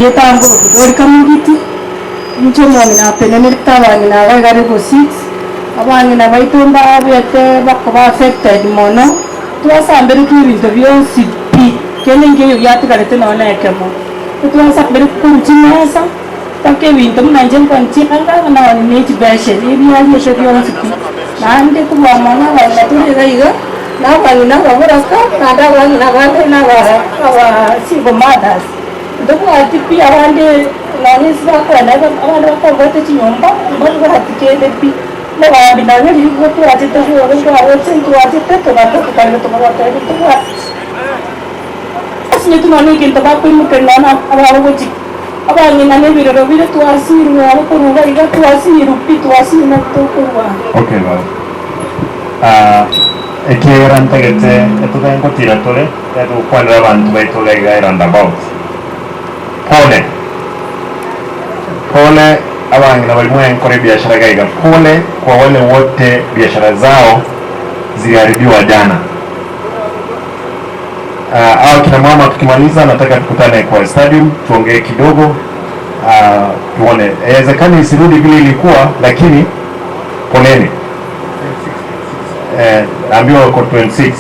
Yetango kudorika mugiti nicho mwangina peneneta bangina karibu 6 abangina baitumba abete bakoba affected mono twasambere kibintu byonsi pi kene ngeyo byatikarete none ekemo twasambere kuchimesa take bintu mnanje nkonchikanga na nechibeshe ebyali byonsi pi nande kubamana banaturira iga nabangina baburaka nanda abangina bande naba single mothers ndobwati pi abandi nonisi bakwenda abandi bakogote chinyomba mbabwatikende pi nabambi nabyo twachete twachete Okay, vale. Ekiegera ntagete etutengotira tore etukwanira abantu baitu iga roundabout. Pole pole abangina balimwe nkore biashara gaiga. Pole kwa wale wote biashara zao ziliharibiwa jana. Au kina mama, tukimaliza nataka tukutane kwa stadium tuongee kidogo, tuone inawezekana isirudi vile ilikuwa, lakini poleni. Naambiwa wako 26,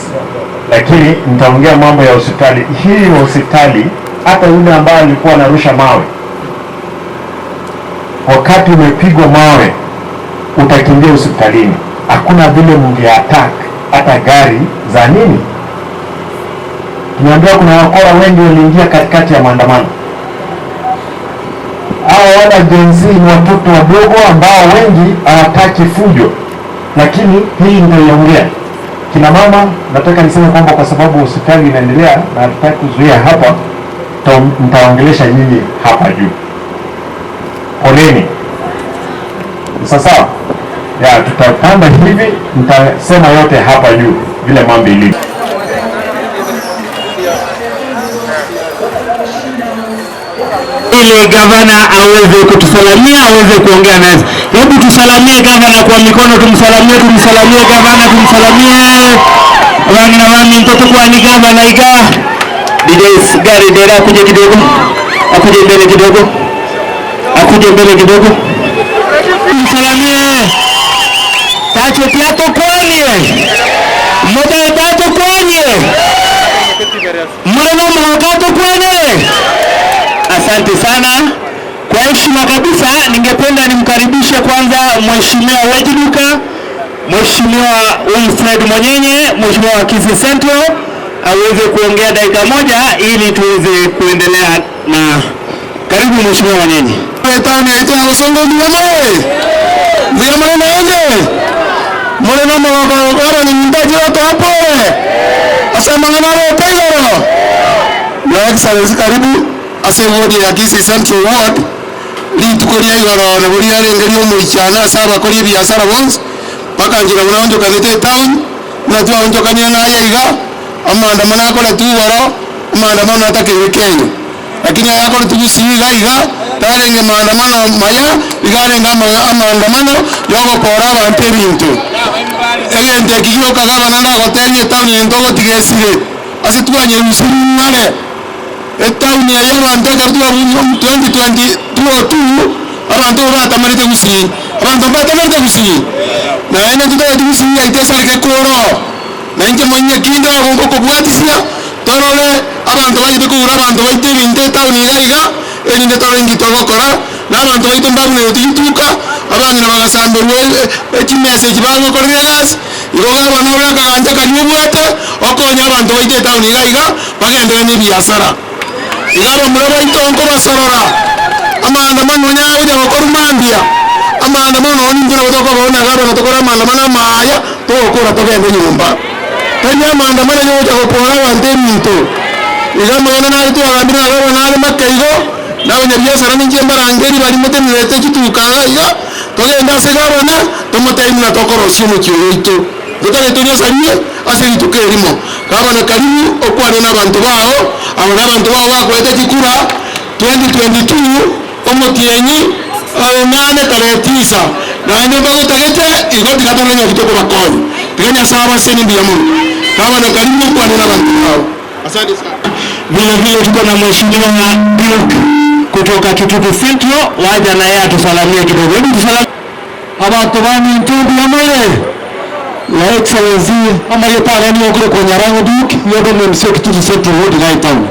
lakini nitaongea mambo ya hospitali. Hii hospitali, hata yule ambaye alikuwa anarusha mawe, wakati umepigwa mawe utakimbia hospitalini. Hakuna vile mnge attack hata gari za nini. Tumeambiwa kuna wakora wengi waliingia katikati ya maandamano. Hao wana Gen Z ni watoto wadogo ambao wengi hawataki fujo, lakini hii ndio iongea. Kina mama, nataka niseme kwamba kwa sababu hospitali inaendelea na hatutaki kuzuia hapa, nitaongelesha nyinyi hapa juu. Poleni. Sasa ya tutapanda hivi, nitasema yote hapa juu vile mambo ilivyo. Ili gavana aweze kutusalamia, aweze kuongea nasi. Hebu tusalamie gavana kwa mikono, tumsalamie, tumsalamie gavana, tumsalamie. Wangina wami mtoto kwa ni gavana iga. DJ gari dera akuje kidogo. Akuje mbele kidogo. Akuje mbele kidogo. Tumsalamie. Tacho plato kwani. Moja tacho kwani. Mleno mhakato kwani. Asante sana. Kwa heshima kabisa ningependa nimkaribishe kwanza Mheshimiwa Wejiduka, Mheshimiwa Wilfred Monyenye, Mheshimiwa wa Kisii Central, aweze kuongea dakika moja ili tuweze kuendelea na. Karibu Mheshimiwa Monyenye. Karibu ase wodi ya Kisii Central Ward litukoria igoro na buria rengerio omoichana ase abakori ebiasara bonsi mpaka njira buna onjokanete etown buna twaonjokania naye iga amaandamano akoretwe igoro amaandamano atakeire Kenya, lakini aya akoretwe Gusii iga iga tarenge maandamano maya igarenge amaandamano yogokora abantu ebinto egento eki giokaga abana ndagotebia etown eye ntogotiga esire ase twanyerusiri ng'are etauni ya abantu akartua 2022 abantu batamarite Gusii, abantu batamarite Gusii na ene tutageti Gusii yaitesareke kuro na inche mwenye kindo gokobwatisia torore abantu bagete kugura abantu baite ebinto etauni iga iga erinde torore inki togokora na abantu baito mbabunete tigituka abang'ina bagasamberwa echimesa echi bagokorera egasi igo gabana ore akaganja karia obwate okonya abantu baite etauni iga iga bagenderere na ebiasara. Igaro muraba itonko basorora amaandamano nyawe bakorumambia amaandamano ninjira batoka bona gabo natokora maandamano maya tokora togende nyumba tenya maandamano yoja gopora wante minto iga mwana na tu agambira gabo na makaigo na abanyabiasara ninje mbarangeri bari mutemirete kitukaga iga togenda ase gabana tomoteimuna tokorosia omochie oito totare toriasarie ase rituko erimo gabana karibu okwane na abantu bao abo n'abantu bao bakwete chikura 2022 omotienyi 8 tarehe 9 naende bagotagete igo tigatorenya kitoko bakonye tiganya sawa seni ndiya muno gabana karibu okwane na abantu bao. Asante sana. Vile vile tuko na mheshimiwa Duke kutoka Kitutu Central, waja na yeye atusalamie kidogo. Hebu tusalamie abantu bamintumbi yamale ya Excellency amaye pale ni okure kwa Nyarango Duke yodo ni msio Kitutu Central Ward right town.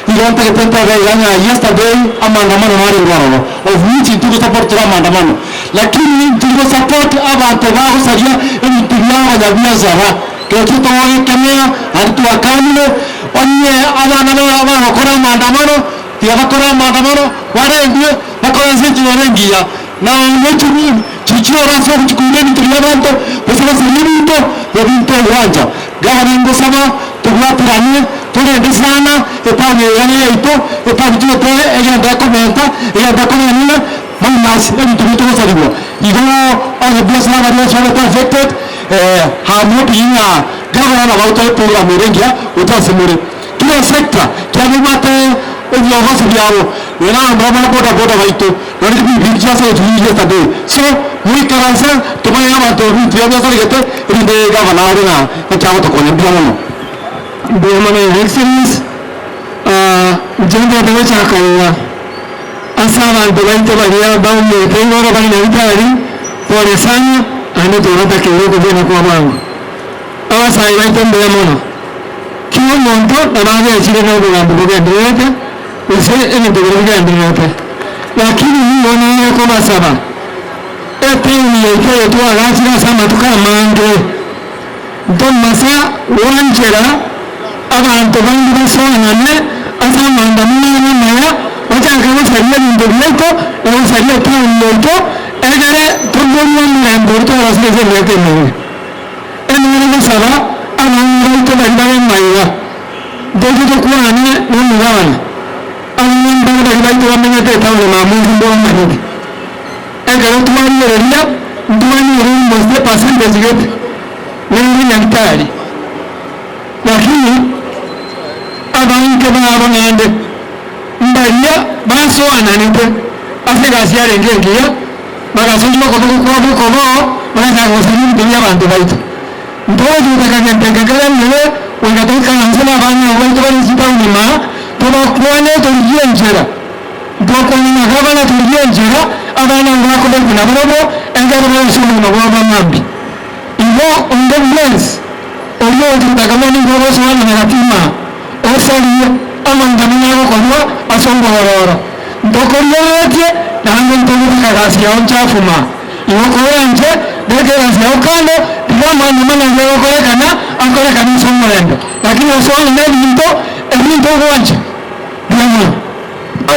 Ilonta que tenta ganya yesterday amaandamano nari ngwaro of which tuko support la maandamano, lakini tuko support abantu baho salia ebintu byabo ya biashara kyo towekemea hatuwakanile onye abana bakora maandamano tiyabakora maandamano warendwe bakora zinji warengiya na wetu chichio raso kuchukure ni tuliabanto bose binto binto uwanja gavana ngosaba tubwatiranye turende sana etawe yane yaito etawe tuote egenda komenta egenda komenta manas ebintu binto basaliwa igo ababiasara bari bari affected hamupinya gavana na bauto program irengia utasemure kila sector kyabimate ebyogosi byabo wena ndabona boda boda baitu nari bibijja se yesterday so mwikaransa tumanya abantu bintu byasaligete irinde gavana ari na cyangwa tokonya byano Bwana Excellency jenda ndachakawa asa abantu baito baria baumete ngoro bari na pole sana ane torota kidogo bena kwa bangu abasayi baito mbere mono kiyo muntu nabaje chire no bugambo bugenderete ese ebintu bigenderete lakini niona ko basaba eteni yake twagachira sama tukamange ntomasa wanjera abantu bangi basobanane asa maandamano maya bachaka basaria bintu byaito basaria town yaito egere tumbonwa murembe twarasigeze lete enene basaba abantu baito bari bamaiga dojo tokwane n'omugabana abantu bari baito bamenyete town mamuzi mbomanyete egere twarireria ntwaniire most percentage gete n'indi nyagitari lakini abanke babo nande mbaria basoananite asigasiarenge ngiya bagasunjwa kobo bagasagosinimbiria abantu baitu ntojutakagentengakaramire wegatokansena abana baitu barisitaunima tobakwane turigie njera ntokwanina gabana turigie njera abana bakobekuna bobo engero baisomuna bwabamambi ibo onde bless olio tutakamani ngogosoana na gatima osalie amandamano agokorwa asongororo ntokoriaretie nange ntogokagasi yao nchafuma igokoranje ndekegasi yao kando tiga maandamano agokorekana akorekana ase omorembe lakini osoana na ebinto ebinto ogwancha biamuno.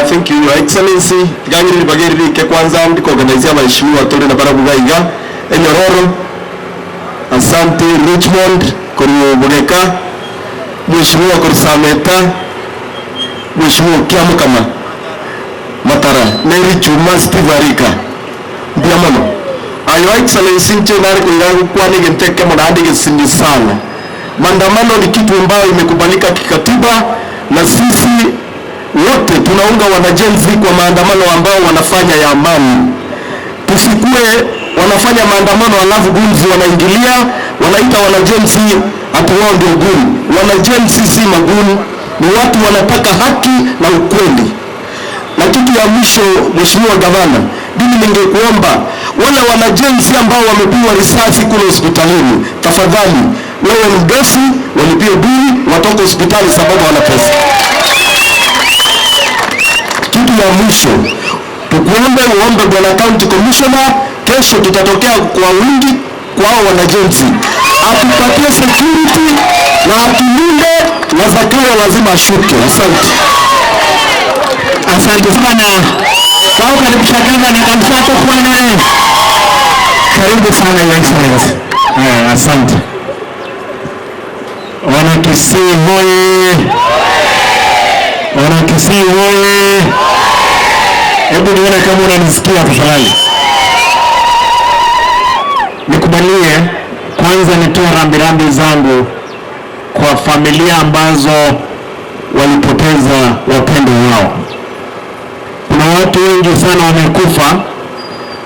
Thank you, Your Excellency. Tigangiriri bagiriri ke kwanza ndikoorganizia maheshimiwa tore na barabuga iga Enyororo, asante Richmond kurubugeka, Mheshimiwa Kurusameta, Mheshimiwa Kiamukama Matara, Mary Chuma Steve Arika. Ndiamano. Your Excellency nche nari kuirangu kwa nigenteke mwanandi gesindi sana. Maandamano ni kitu ambayo imekubalika kikatiba na sisi wote tunaunga wanajenzi kwa maandamano ambao wanafanya ya amani. Tusikue wanafanya maandamano alafu gunzi wanaingilia, wanaita wanajenzi ati wao ndio guni. Wanajenzi si maguni, ni watu wanataka haki na ukweli. Na kitu ya mwisho, Mheshimiwa Gavana, mimi ningekuomba wale wanajenzi ambao wamepigwa risasi kule hospitalini, tafadhali wewe mdosi walipie bili watoke hospitali sababu hawana pesa. Kitu ya mwisho, tukuombe uombe Bwana County Commissioner, kesho tutatokea kwa wingi kwa hao wanajenzi, atupatie security na atulinde, na Zakayo lazima ashuke. Asante. Asante sana. Wao karibisha gavana kabisa kwa nani? Karibu sana Your Excellency. Asante. Wanakisii hoye! Wanakisii hoye! Hebu nione kama unanisikia tafadhali. Nikubalie kwanza nitoe rambirambi zangu kwa familia ambazo walipoteza wapendo wao. Kuna watu wengi sana wamekufa.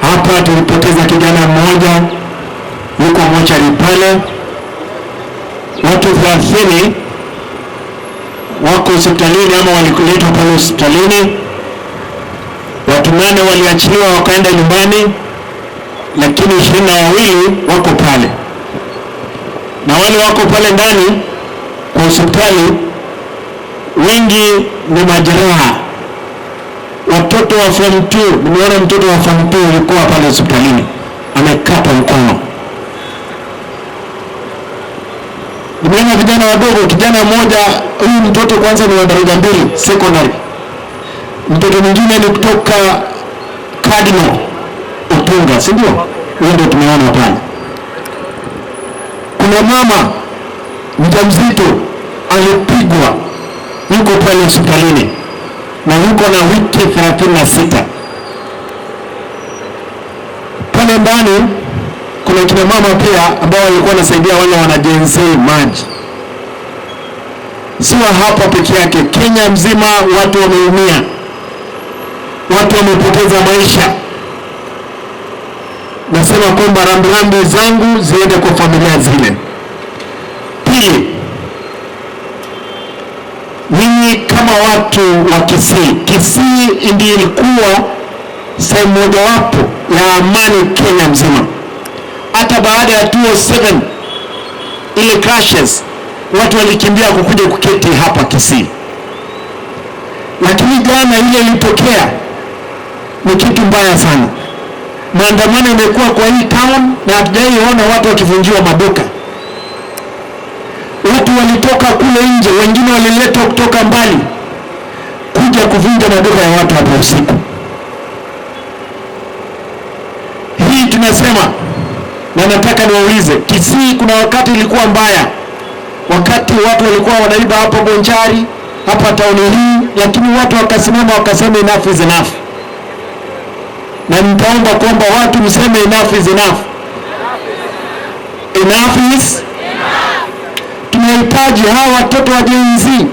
Hapa tulipoteza kijana mmoja yuko mochari pale. Watu 30 wako hospitalini ama waliletwa pale hospitalini. Watu 8 waliachiliwa wakaenda nyumbani, lakini 22 wako pale. Na wale wako pale ndani kwa hospitali wengi ni majeraha. Watoto wa form 2, nimeona mtoto wa form 2 alikuwa pale hospitalini amekatwa mkono. Nimeona vijana wadogo, kijana mmoja, huyu mtoto kwanza ni wa daraja 2 secondary. Mtoto mwingine ni kutoka Cardinal Otunga, si ndio? Huyo ndio tumeona pale. Kuna mama mjamzito alipigwa, yuko pale hospitalini na yuko na wiki 36. Pale ndani kuna kina mama pia ambao walikuwa wanasaidia wale wanajenzi maji. Sio hapa peke yake, Kenya mzima watu wameumia, watu wamepoteza maisha. Nasema kwamba rambirambi zangu ziende kwa familia zile. Pili, ninyi kama watu wa Kisii, Kisii ndiyo ilikuwa sehemu mojawapo ya amani Kenya mzima. Hata baada ya 2007 ile crashes, watu walikimbia kukuja kuketi hapa Kisii. Lakini jana ile ilitokea ni kitu mbaya sana. Maandamano imekuwa kwa hii town na hatujaiona watu wakivunjiwa maduka. Watu walitoka kule nje, wengine waliletwa kutoka mbali kuja kuvunja maduka ya watu hapo usiku. Hii tunasema, na nataka niwaulize, Kisii kuna wakati ilikuwa mbaya, wakati watu walikuwa wanaiba hapo Bonchari, hapa town hii, lakini watu wakasimama wakasema enough is enough. Na nitaomba kwamba watu mseme enough is enough. Enough is tunahitaji hawa watoto wa Gen Z,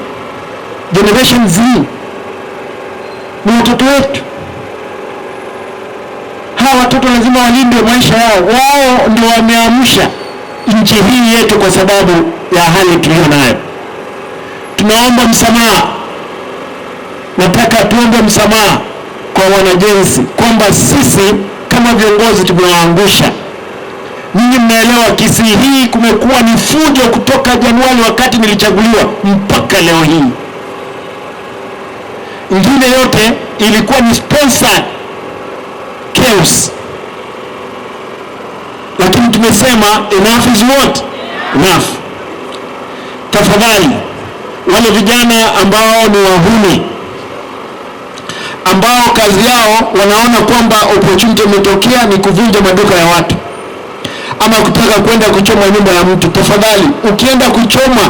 Generation Z, ni watoto wetu. Hawa watoto lazima walinde maisha yao. Wao ndio wameamsha nchi hii yetu kwa sababu ya hali tuliyo nayo. Tunaomba msamaha. Nataka tuombe msamaha kwa wanajenzi kwamba sisi kama viongozi tumewaangusha. Ninyi mnaelewa Kisii hii kumekuwa ni fujo kutoka Januari wakati nilichaguliwa mpaka leo hii. Ingine yote ilikuwa ni sponsored chaos. Lakini tumesema enough is what? Enough. Tafadhali wale vijana ambao ni wahuni, ambao kazi yao wanaona kwamba opportunity imetokea ni kuvunja maduka ya watu ama kutaka kwenda kuchoma nyumba ya mtu, tafadhali ukienda kuchoma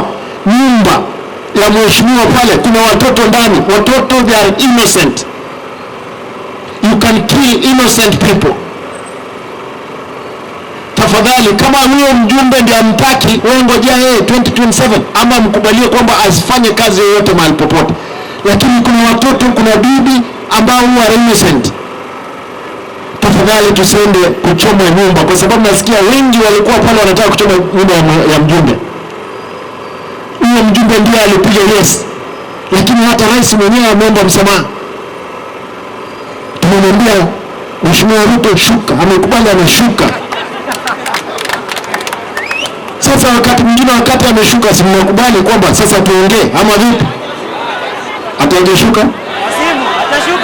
nyumba ya mheshimiwa pale kuna watoto ndani, watoto they are innocent. You can kill innocent people. Tafadhali kama huyo mjumbe ndiye amtaki, wewe ngojea yeye 2027 ama mkubalie kwamba asifanye kazi yoyote mahali popote. Lakini kuna watoto, kuna bibi ambao huwa innocent. Tafadhali tusiende kuchoma nyumba, kwa sababu nasikia wengi walikuwa pale wanataka kuchoma nyumba ya mjumbe. Huyo mjumbe ndiye alipiga yes, lakini hata rais mwenyewe ameomba msamaha. Tumemwambia Mheshimiwa Ruto shuka, amekubali, ameshuka. Sasa wakati mwingine wakati ameshuka, si mnakubali kwamba sasa tuongee ama vipi? Atangeshuka?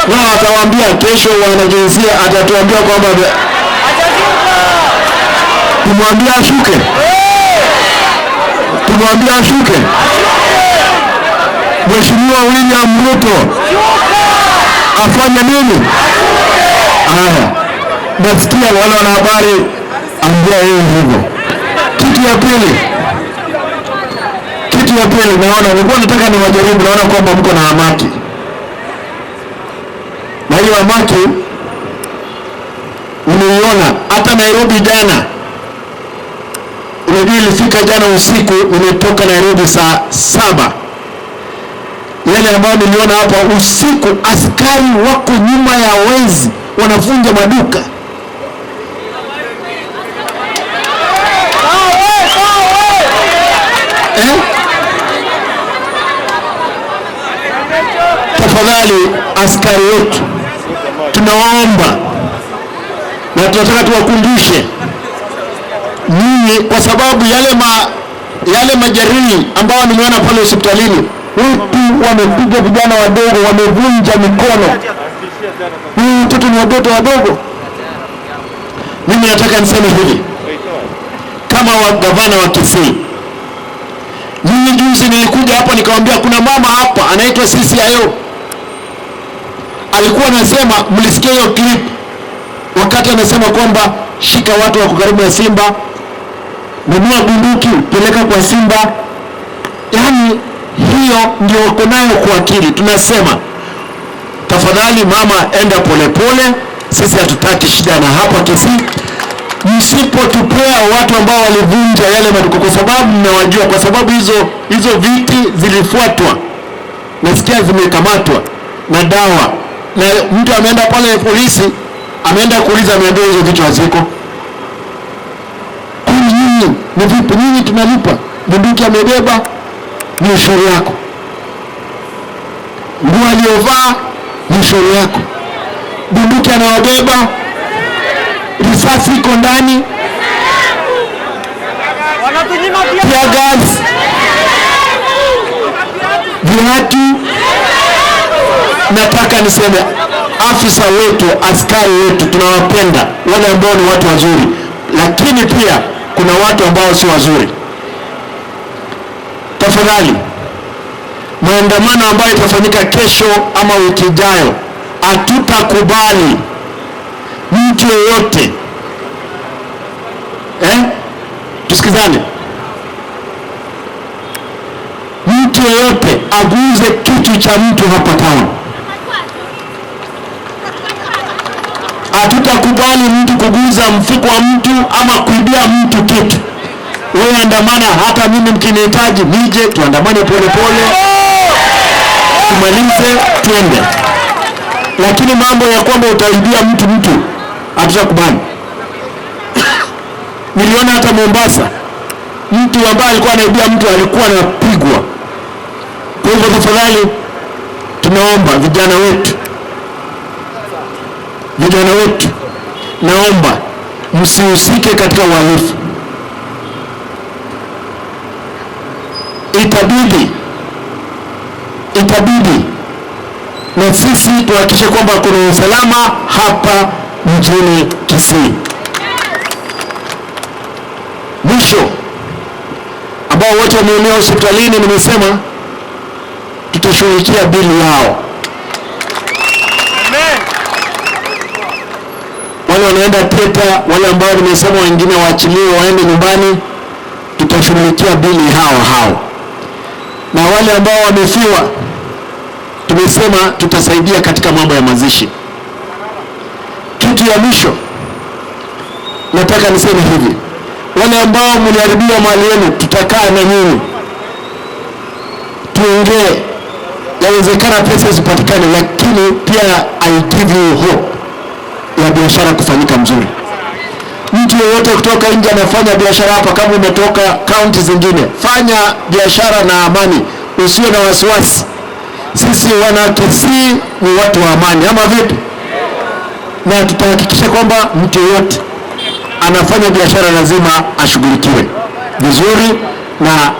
Na atawaambia kesho wanajinsia, atatuambia kwamba tumwambie ashuke. Tumwambie ashuke. Mheshimiwa William Ruto afanye nini? Haya, nasikia wale wanahabari, ambia yeye hivyo. Kitu ya pili, Kitu ya pili, naona nilikuwa nataka niwajaribu, naona kwamba mko na hamaki, na hiyo hamaki nimeiona hata Nairobi jana. Unajua, ilifika jana usiku, nimetoka Nairobi saa 7. Yale ambayo niliona hapa usiku, askari wako nyuma ya wezi wanavunja maduka. Tafadhali askari wetu, tunawaomba na tunataka tuwakumbushe nyinyi, kwa sababu yale majeruhi ambao nimeona pale hospitalini, watu wamepiga vijana wadogo, wamevunja mikono. Huyu mtoto ni watoto wadogo. Mimi nataka niseme hivi kama gavana wa Kisii, mimi juzi nilikuja hapa nikamwambia kuna mama hapa anaitwa CCIO, alikuwa anasema, mlisikia hiyo clip wakati anasema kwamba shika watu wako karibu na Simba, nunua bunduki peleka kwa Simba. Yaani hiyo ndio wako nayo kwa akili. Tunasema tafadhali mama, enda polepole, sisi hatutaki shida na hapa Kisii. Msipotupea watu ambao walivunja yale maduka, kwa sababu mnawajua, kwa sababu hizo viti zilifuatwa, nasikia zimekamatwa na dawa, na mtu ameenda pale polisi, ameenda kuuliza, ameambiwa hizo vitu haziko. Kwani nyinyi ni vipi? Nyinyi tunalipa, bunduki amebeba ni ushauri yako, nguo aliyovaa ni ushauri yako, bunduki anawabeba, risasi iko ndani, tear gas, viatu. Nataka niseme afisa wetu, askari wetu, tunawapenda wale ambao ni watu wazuri, lakini pia kuna watu ambao si wazuri. Tafadhali, maandamano ambayo itafanyika kesho ama wiki ijayo, hatutakubali mtu yeyote, tusikizane, mtu yeyote aguze kitu cha mtu hapa town. Hatutakubali mtu kuguza mfuko wa mtu ama kuibia mtu kitu. Wewe andamana, hata mimi mkinihitaji nije tuandamane pole pole, tumalize twende. Lakini mambo ya kwamba utaibia mtu hatutakubali. Niliona hata Mombasa mtu ambaye alikuwa anaibia mtu alikuwa anapigwa. Kwa hivyo tafadhali tunaomba vijana wetu, naomba msihusike katika uhalifu. Itabidi na sisi tuhakikishe kwamba kuna usalama hapa mjini Kisii. Mwisho, ambao wote wameumia hospitalini, nimesema tutashughulikia bili yao. Wale wanaenda theater, wale ambao nimesema wengine waachiliwe waende nyumbani, tutashughulikia bili hao. Na wale ambao wamefiwa, tumesema tutasaidia katika mambo ya mazishi. Kitu ya mwisho nataka niseme hivi, wale ambao mliharibiwa mali yenu, tutakaa na nyinyi tuongee. Yawezekana pesa zipatikane, lakini pia I give you hope ya biashara kufanyika mzuri. Mtu yeyote kutoka nje anafanya biashara hapa, kama umetoka kaunti zingine, fanya biashara na amani, usiwe na wasiwasi. Sisi wana Kisii ni watu wa amani, ama vipi? Na tutahakikisha kwamba mtu yeyote anafanya biashara lazima ashughulikiwe vizuri na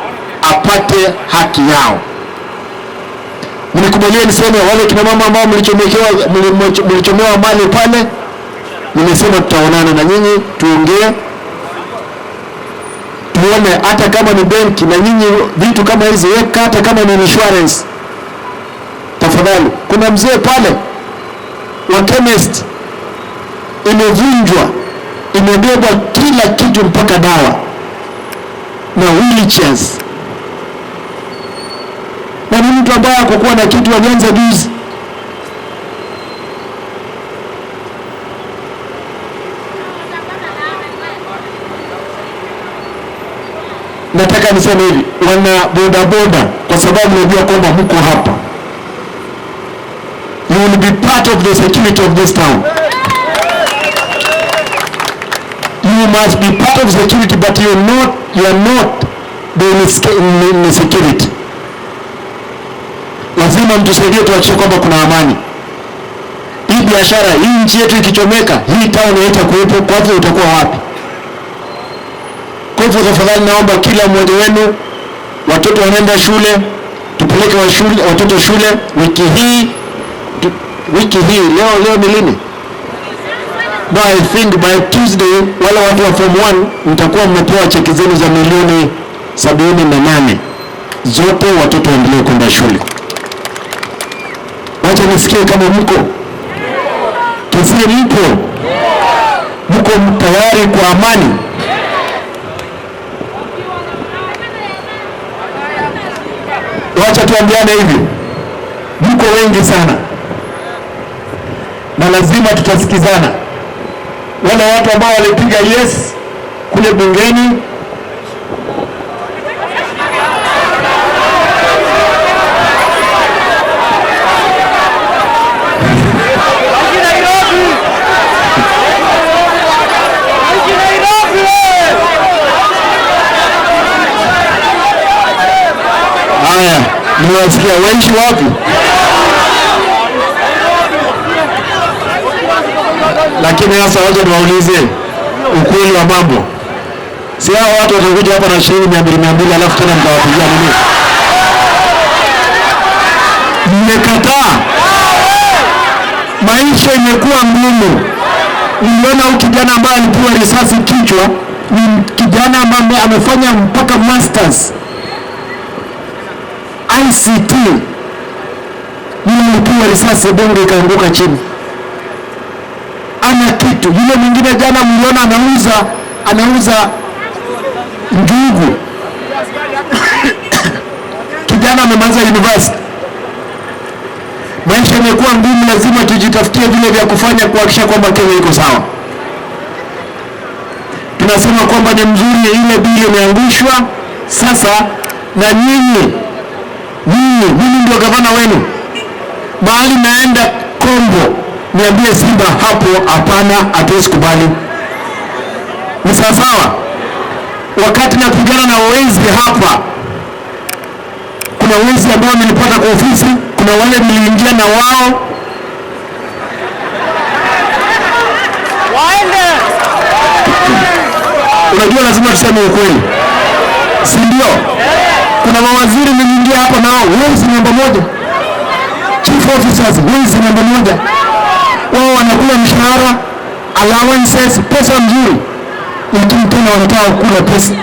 apate haki yao. Mnikubalie niseme, wale kina mama ambao mlichomewa mali pale, nimesema tutaonana na nyinyi, tuongee, tuone hata kama ni benki na nyinyi vitu kama hizi weka, hata kama ni insurance. Tafadhali, kuna mzee pale wa chemist, imevunjwa, imebebwa kila kitu mpaka dawa na wheelchairs. Na ni mtu ambaye hakukuwa na kitu, alianza juzi. Nataka niseme hivi, wana bodaboda, kwa sababu najua kwamba mko hapa, you will be part of the security of this town. You must be part of security, but you are not the insecurity. Lazima mtusaidie tuhakikishe kwamba kuna amani. Hii biashara, hii nchi yetu ikichomeka, hii town haitakuwepo, kwa hivyo utakuwa wapi? Kwa hivyo tafadhali naomba kila mmoja wenu, watoto wanaenda shule, tupeleke watoto shule wiki hii. Wiki hii leo ni lini? No, I think by Tuesday wale watu wa form 1 mtakuwa mmepewa cheki zenu za milioni 78 zote, watoto waendelee kwenda shule. Wacha nisikie kama mko Kisii, mko tayari kwa amani? Wacha tuambiane hivi, mko wengi sana na lazima tutasikizana. Wale watu ambao walipiga yes kule bungeni, haya niwasikia, waishi wapi? Lakini sasa wacha niwaulize ukweli wa mambo. Si hao watu watakuja hapa na shilingi 200 alafu tena mtawapigia nini? Mmekataa. Maisha imekuwa ngumu. Niliona huyu kijana ambaye alipigwa risasi kichwa, ni kijana ambaye amefanya mpaka masters ICT. Yule alipigwa risasi bonge ikaanguka chini. Ana kitu. Yule mwingine jana mliona anauza njugu. Kijana amemaliza university. Maisha yamekuwa ngumu, lazima tujitafutie vile vya kufanya kuhakikisha kwamba Kenya iko sawa. Tunasema kwamba ni mzuri ile bili imeangushwa sasa, na nyinyi mimi ndio gavana wenu. Mahali naenda Kombo, niambie Simba hapo, hapana, hatuwezi kubali. Ni sawa sawa? Wakati napigana na wezi hapa, kuna wezi ambao nilipata kwa ofisi, kuna wale niliingia na wao. Unajua lazima tuseme ukweli, si ndio? Kuna mawaziri niliingia hapa nao, wezi namba 1. Chief officers wezi namba 1. Wao wanakula mshahara, allowances, pesa mzuri, lakini tena wanataka kula pesa.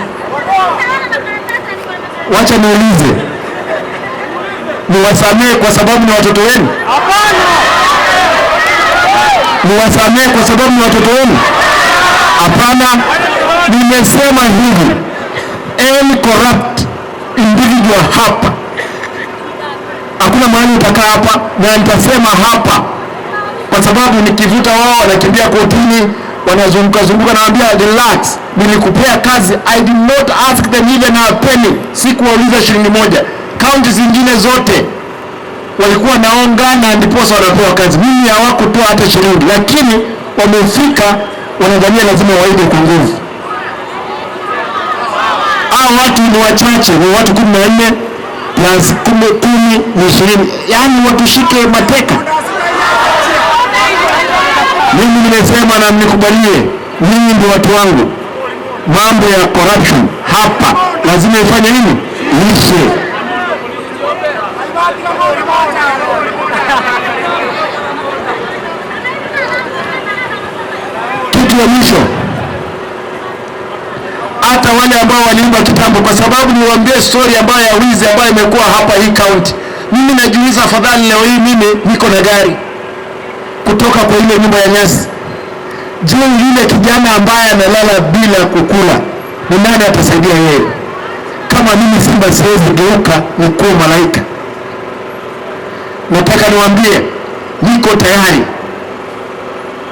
Wacha niulize, niwasamee kwa sababu ni watoto wenu? Hapana. Niwasamee kwa sababu ni watoto wenu? Hapana. Nimesema hivi, any corrupt individual hapa, hakuna mahali utakaa hapa, na nitasema hapa kwa sababu nikivuta wao wanakimbia kotini, wanazunguka zunguka. Naambia relax, nilikupea kazi. I did not ask them even a penny, sikuwauliza shilingi moja. County zingine zote walikuwa naongana ndiposa wanapewa kazi, mimi hawakutoa hata shilingi, lakini wamefika wanadhania lazima waige kwa nguvu. Hao watu ni wachache, ni watu 14 plus 10 ni 20, yaani watushike mateka. Mimi nimesema na mnikubalie, ninyi ndio watu wangu. Mambo ya corruption hapa lazima ifanye nini? Ishe. Kitu ya mwisho, hata wale ambao waliimba kitambo, kwa sababu niwaambie story ambayo ya wizi ambayo imekuwa hapa hii county. Mimi najiuliza, afadhali leo hii mimi niko na gari kutoka kwa ile nyumba ya nyasi. Je, yule kijana ambaye analala bila kukula, ni nani atasaidia yeye? Kama mimi Simba siwezi geuka nikuwe malaika. Nataka niwaambie niko tayari.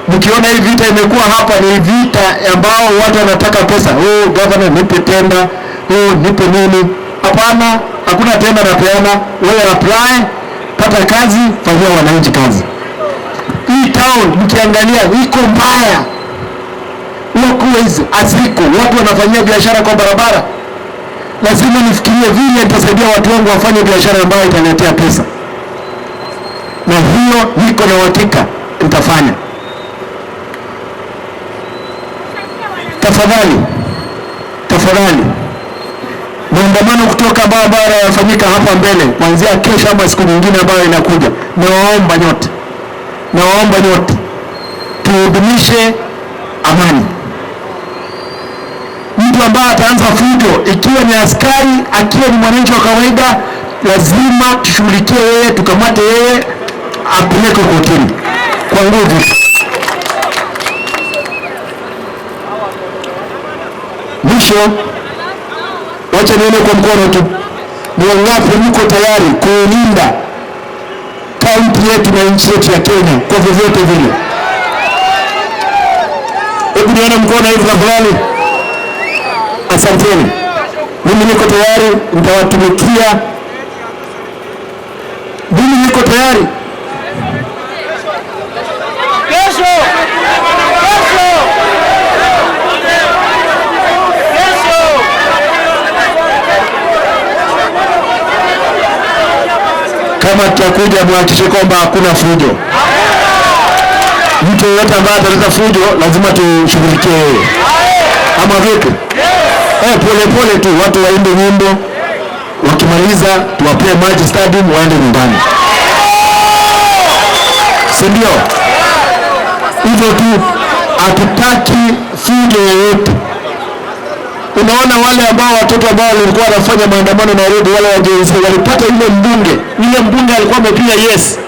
Mkiona hii vita imekuwa hapa, ni vita ambao watu wanataka pesa. Oh, governor nipe tenda, oh nipe nini. Hapana, hakuna tenda napeana. Wewe apply, pata kazi, fanyia wananchi kazi. Hii town mkiangalia iko mbaya, walkways haziko, watu wanafanyia biashara kwa barabara. Lazima nifikirie vile nitasaidia watu wangu wafanye biashara ambayo italetea pesa, na hiyo niko na uhakika nitafanya. Tafadhali, tafadhali, maandamano kutoka barabara yafanyika hapa mbele kuanzia kesho ama siku nyingine ambayo inakuja, nawaomba nyote, nawaomba nyote tudumishe amani. Mtu ambaye ataanza fujo, ikiwa ni askari, akiwa ni mwananchi wa kawaida, lazima tushughulikie yeye, tukamate yeye, apelekwe kotini kwa nguvu. Mwisho, wacha nione kwa mkono tu, ni wangapi mko tayari kuilinda kaunti yetu na nchi yetu ya Kenya kwa vyovyote vile? Hebu nione mkono hivi tafadhali. Asanteni. Mimi niko tayari, nitawatumikia. Mimi niko tayari. Kesho. Kesho. Kesho. Kama tutakuja, muhakikishe kwamba hakuna fujo. Mtu yeyote ambaye ataleta fujo lazima tushughulikie yeye. Ama vipi? Pole pole tu watu waimbe nyimbo, wakimaliza tuwapee maji stadium waende nyumbani, si ndio? Hivyo tu, hatutaki fujo yoyote. Unaona wale ambao watoto ambao walikuwa wanafanya maandamano Nairobi, wale wa Gen Z walipata yule mbunge. Yule mbunge alikuwa amepiga yes,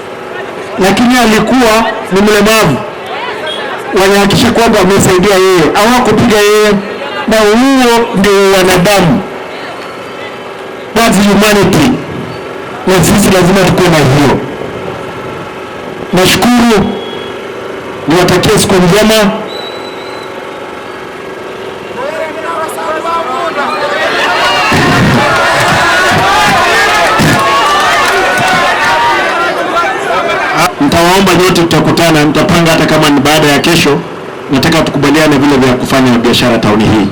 lakini alikuwa ni mlemavu. Walihakikisha kwamba wamesaidia yeye, hawakupiga yeye. Na huo ndio wanadamu, that's humanity, na sisi lazima tukuwe na hiyo. Nashukuru, niwatakie siku njema. Nitawaomba nyote, tutakutana, nitapanga hata kama ni baada ya kesho. Nataka tukubaliane vile vya kufanya biashara tauni hii.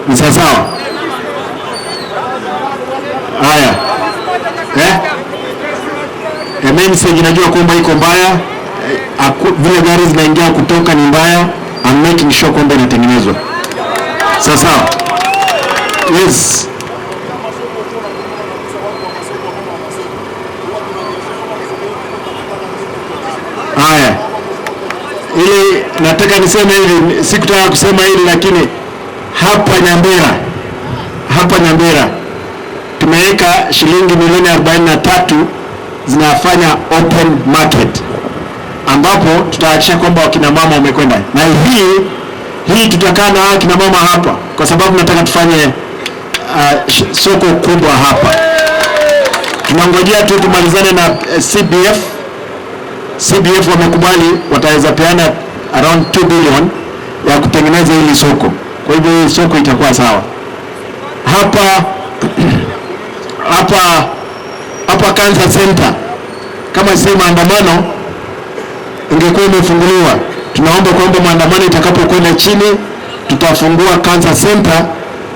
Ni sawa sawa? Haya. Mimi najua kwamba iko mbaya, vile gari zinaingia kutoka ni mbaya. I'm making sure kwamba inatengenezwa. Sawa sawa? Yes. Haya. Ili nataka niseme hivi, sikutaka kusema hili lakini hapa Nyambera tumeweka shilingi milioni 43 zinafanya open market, ambapo tutahakikisha kwamba wakina mama wamekwenda. Na hii tutakaa na wakina mama hapa kwa sababu nataka tufanye soko kubwa hapa. Tunangojea tu tumalizane na CBF. CBF wamekubali wataweza peana around 2 billion ya kutengeneza hili soko. Kwa hivyo hii soko itakuwa sawa. Hapa Cancer Center, kama si maandamano ingekuwa imefunguliwa. Tunaomba kwamba maandamano itakapokwenda chini tutafungua Cancer Center.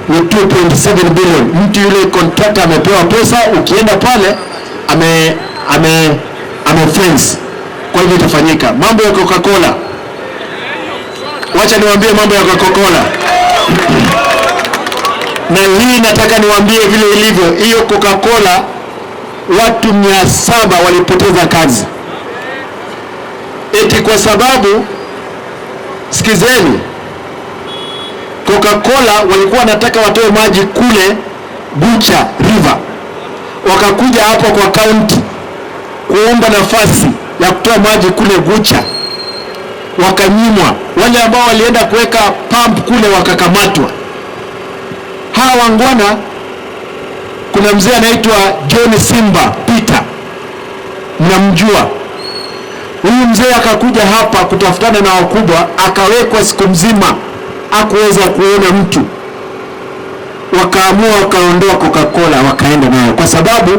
Ni 2.7 billion. Mtu yule contractor amepewa pesa, ukienda pale ame fence. Kwa hivyo itafanyika. Mambo ya Coca-Cola, wacha niwaambie mambo ya Coca-Cola. Na hii nataka niwaambie vile ilivyo. Hiyo Coca-Cola watu 700 walipoteza kazi. Eti kwa sababu, sikizeni, Coca-Cola walikuwa wanataka watoe maji kule Bucha River. Wakakuja hapo kwa county kuomba nafasi ya kutoa maji kule Gucha, wakanyimwa. Wale ambao walienda kuweka pump kule wakakamatwa. Hawa wangwana, kuna mzee anaitwa John Simba Peter, Mnamjua huyu mzee, akakuja hapa kutafutana na wakubwa, akawekwa siku mzima, hakuweza kuona mtu. Wakaamua wakaondoa Coca-Cola wakaenda nayo, kwa sababu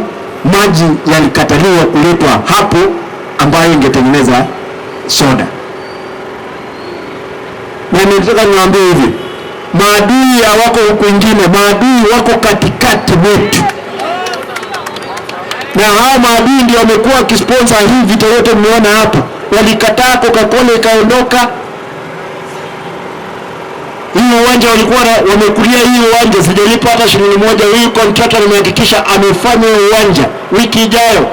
maji yalikataliwa kuletwa hapo ambayo ingetengeneza soda. Na nataka niwaambie hivi, maadui hawako huku kwingine, maadui wako katikati mwetu, na hao maadui ndio wamekuwa wakisponsor hii vita yote mmeona hapa. Walikataa Coca-Cola ikaondoka. Hii uwanja walikuwa wamekulia hii uwanja, sijalipa hata shilingi moja. Huyu contractor nimehakikisha amefanya uwanja. Wiki ijayo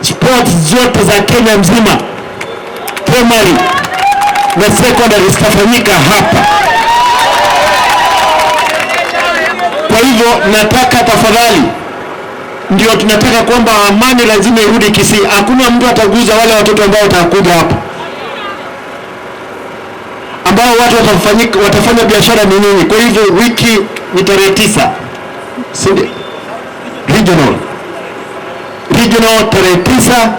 sports zote za Kenya mzima, primary na secondary, zitafanyika hapa. Kwa hivyo nataka tafadhali, ndio tunataka kwamba amani lazima irudi Kisii. Hakuna mtu ataguza wale watoto ambao watakuja hapa, ambao watu watafanya biashara ni nini. Kwa hivyo wiki ni tarehe 9, si ndio? Regional tarehe 9,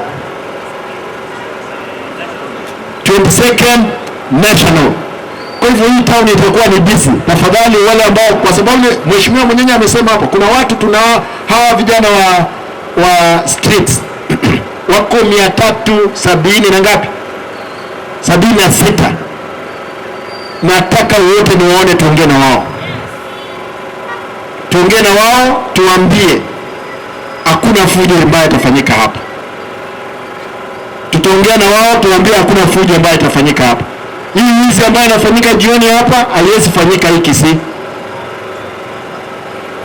22nd national. Kwa hivyo hii town itakuwa ni busy. Tafadhali wale ambao, kwa sababu mheshimiwa mwenyewe amesema hapo kuna watu, tuna hawa vijana wa streets wako 370 na ngapi? 76. Nataka wote niwaone, tuongee na wao, tuongee na wao, tuambie hakuna fujo ambayo itafanyika hapa. Tutaongea na wao, tuambie hakuna fujo ambayo itafanyika hapa. Hii wizi ambayo inafanyika jioni hapa haiwezi fanyika hii Kisii.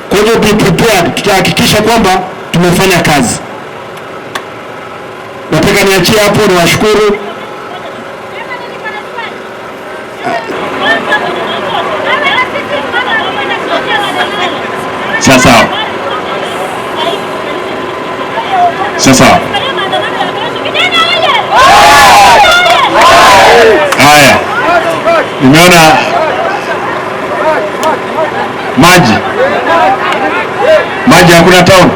Kwa hivyo be prepared, tutahakikisha kwamba tumefanya kazi. Nataka niachie hapo, niwashukuru. Sasa sasa, haya, nimeona maji hakuna town.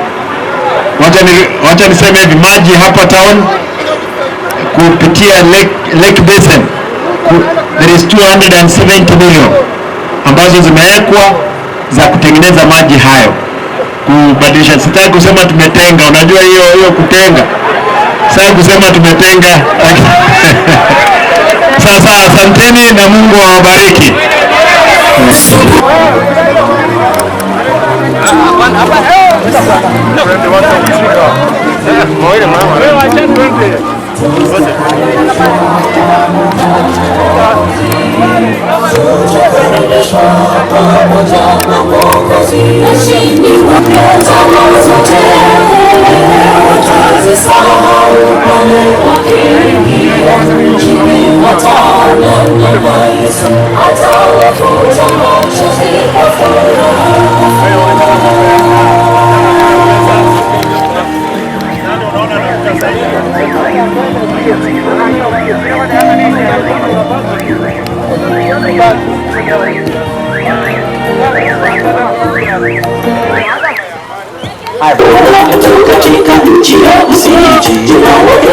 Wacha niseme hivi, maji hapa town kupitia Lake Basin there is 270 million ambazo zimewekwa za kutengeneza maji hayo, kubadilisha. Sitaki kusema tumetenga, unajua hiyo kutenga, sitaki kusema tumetenga. Sasa asanteni na Mungu awabariki. Katika nchi ya Uswidi, jina lake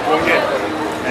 Okay. Hey.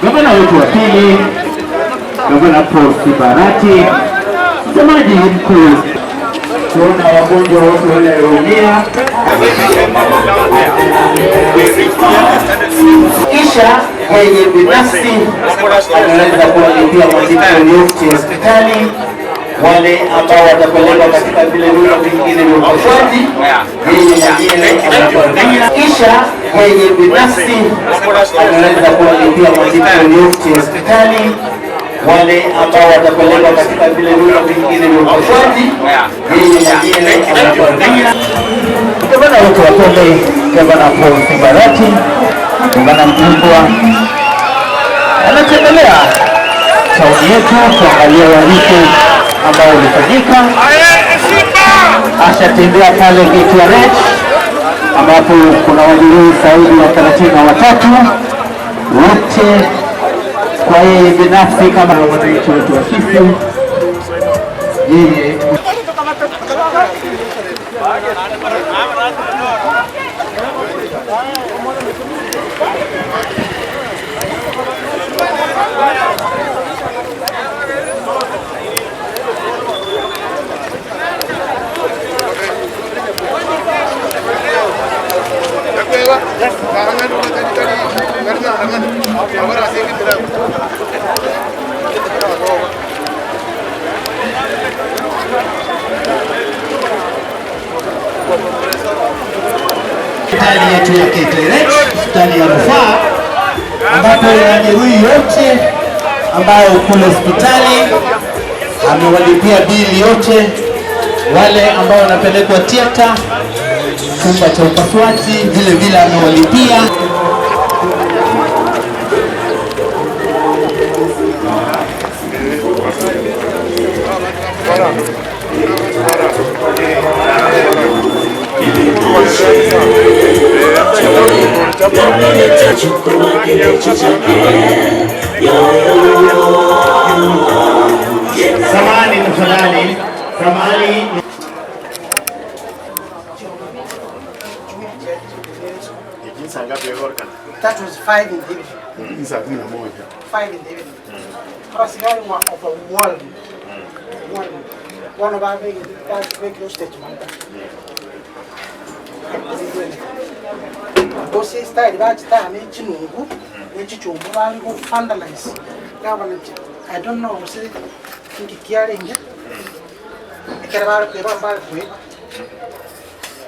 Gavana wetu wa pili, Gavana Paul Barati, msemaji mkuu, kuona wagonjwa wote walioumia. Kisha yeye binafsi anaweza kuwalipia malipo yote hospitali, wale ambao watapelekwa katika vile vyumba vingine vya upasuaji, yeye mwenyewe anawalipia. Kisha yeye binafsi anaweza kuwalipia malipo yote hospitali, wale ambao watapelekwa katika vile vyumba vingine vya upasuaji, yeye mwenyewe anawalipia. Gavana wetu wa Pembe, Gavana Paul Barati, gavana mkubwa, anatembelea tauni yetu kuangalia uhalifu ambao ulifanyika. Ashatembea pale KTRH ambapo kuna wajeruhi zaidi ya 33 wote kwa yeye binafsi kama wananchi wetu wa Kisii, yeye hospitali yetu ya KTRH, hospitali ya rufaa, ambapo majeruhi yote ambayo kule hospitali amewalipia bili yote, wale ambao wanapelekwa theater, chumba cha upasuaji, vile vile amewalipia. Samahani tafadhali, samahani. That was 5 in the evening. 5 in the evening. Abasigari were overwhelmed. Overwhelmed. One of our big statement. Those style that n'echinungu n'echichumbu bali ku vandalize government. I don't know say nkikiarenge ekera bali kweba bali kweba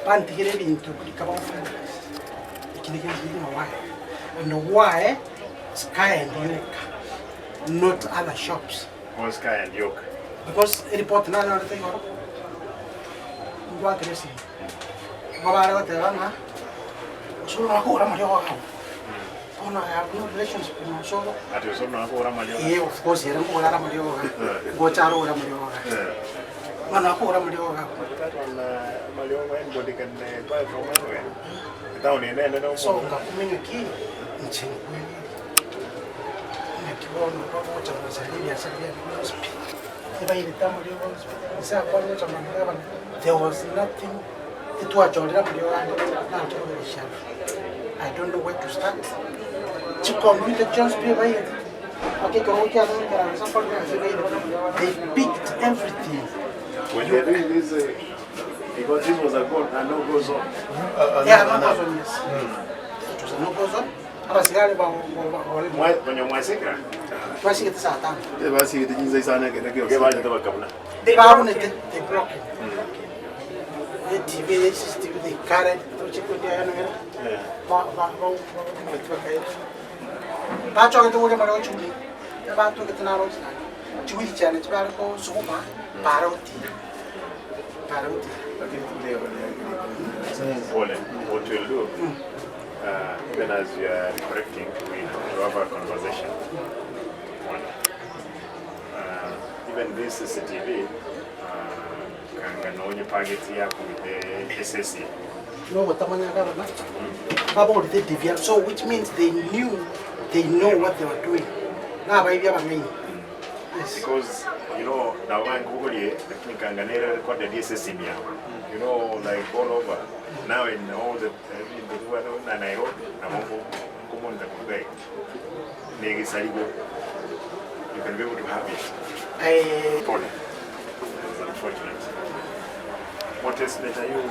bantigire ebintu kaba vandalize ikindi why and why Sky and Yoke, not other shops. Why Sky and Yoke? Because report na na rete yoro ngwa kresi ngwa rete bana so na ko ra malio ha ona I have no relationship with my so ati so na ko ra malio. Yeah, of course era ko ra malio ha go charo ra malio ha mana ko ra malio ha that one malio anybody can buy from anywhere down in there no. So ngakumenya ki nchengwe nakiona kwa moja mzalili asalia hospital. There was nothing. It was I don't know where to start. They picked everything. When they're doing this, because this was a no-go zone. Yeah, no-go zone, yes. It was a no-go zone. They broke it. The TV, the CCTV, they carried. Pole. What we'll do, even as you are correcting, we have to have a conversation. One. Even this CCTV, kanganoonye target yako with the SSC. No, what about the DVR? So which means they knew, they know what they were doing. Now, yes. Because you know, now I'm Google recorded DSS you know, like all over. Now in all the in Nairobi, you can be able to have it. It's unfortunate. What else are you?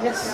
Yes.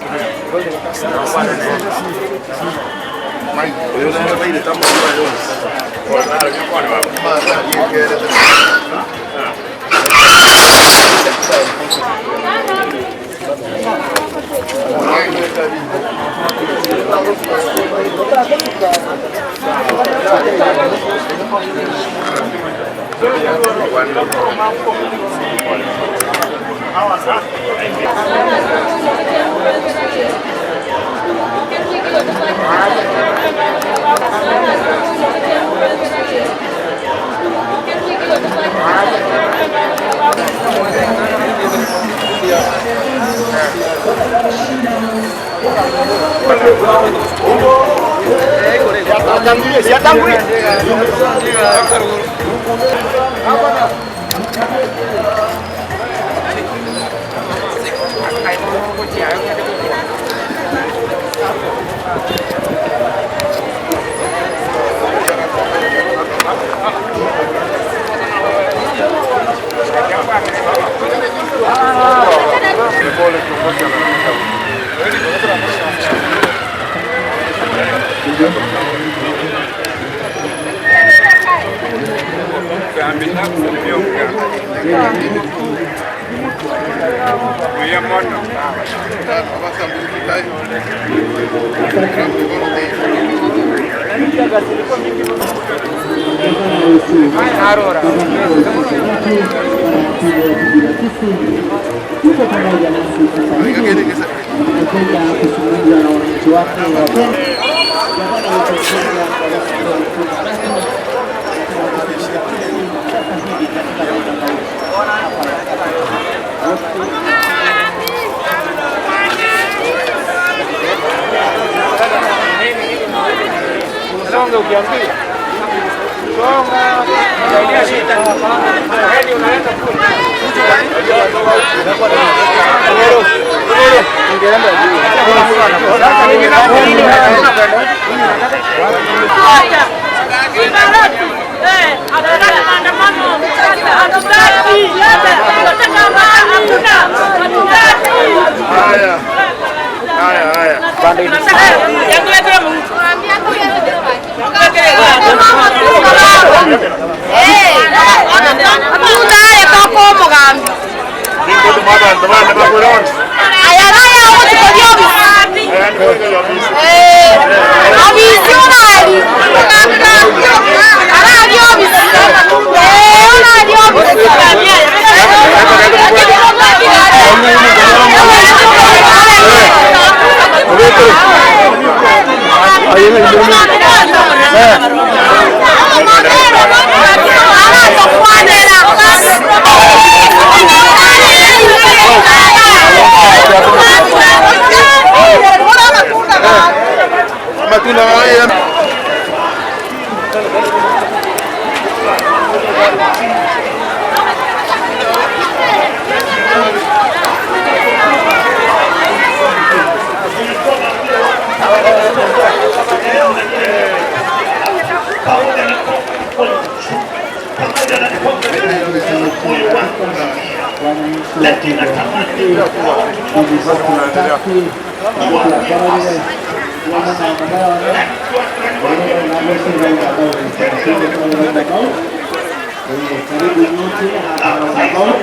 Karibu nyote hapa roundabout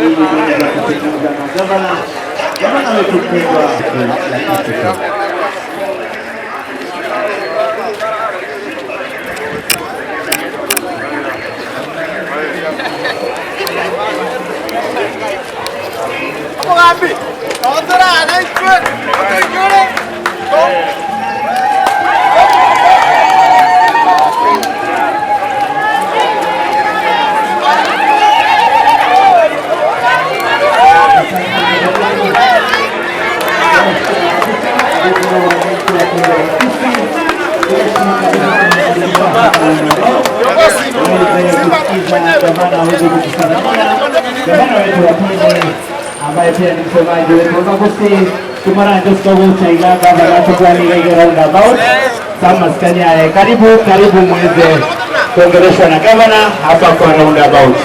ili kuweza kuzungumza na gavana, gavana wetu mpendwa la Kitutu. Gavana aweze kutusalimia, gavana wetu wa pili ambaye pia ni msemaji wetu Augustine tumaranjosikoguchaiga gavana tukwanigaiga roundabout samaskani. Karibu karibu muweze kuongeleshwa na gavana hapa kwa roundabout.